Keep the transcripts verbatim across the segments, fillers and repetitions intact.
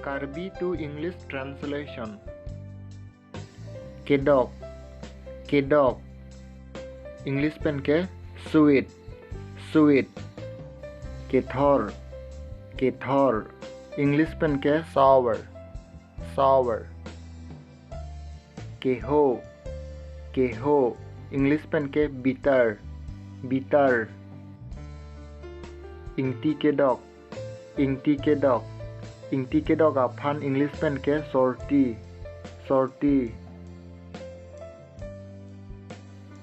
Karbi to English translation. Kedok, kedok. English pen ke sweet, sweet. Kethor, kethor. English pen ke sour, sour. Keho, keho. English pen ke bitter, bitter. Ingti kedok, ingti kedok. Ingti kedok aphan English pen ke sorti, sorti.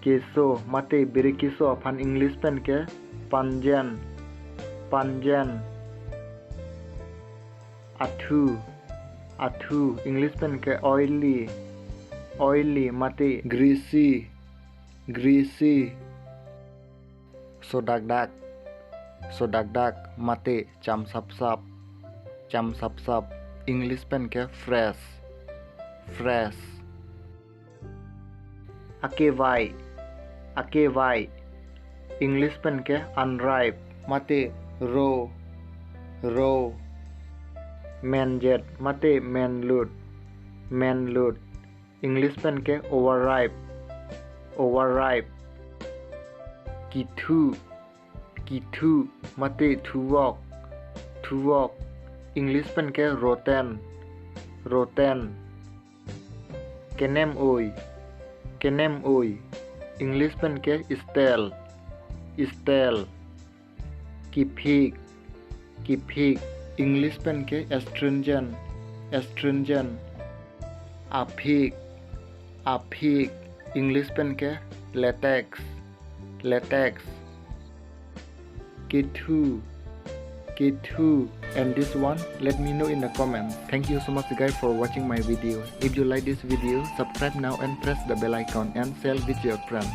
Keso mate biri keso aphan English pen ke pungent, pungent. Athu, athu. English pen ke oily, oily mate greasy, greasy. Sodakdak, sodakdak mate chamsapsap, chamsapsap. English pen ke fresh, fresh. Akevai, akevai. English pen ke unripe mate raw, raw. Menjet mate menlut, menlut. English pen ke overripe, overripe. Kithu, kithu mate thuvok, thuvok. English pen ke rotten, rotten. Kenem-oi, kenem-oi. English pen ke stale, stale. Kiphik, kiphik. English pen ke astringent, astringent. Aphik, aphik. English pen ke latex, latex. Kethu, kethu. And this one, let me know in the comments. Thank you so much guys for watching my video. If you like this video, subscribe now and press the bell icon and share with your friends.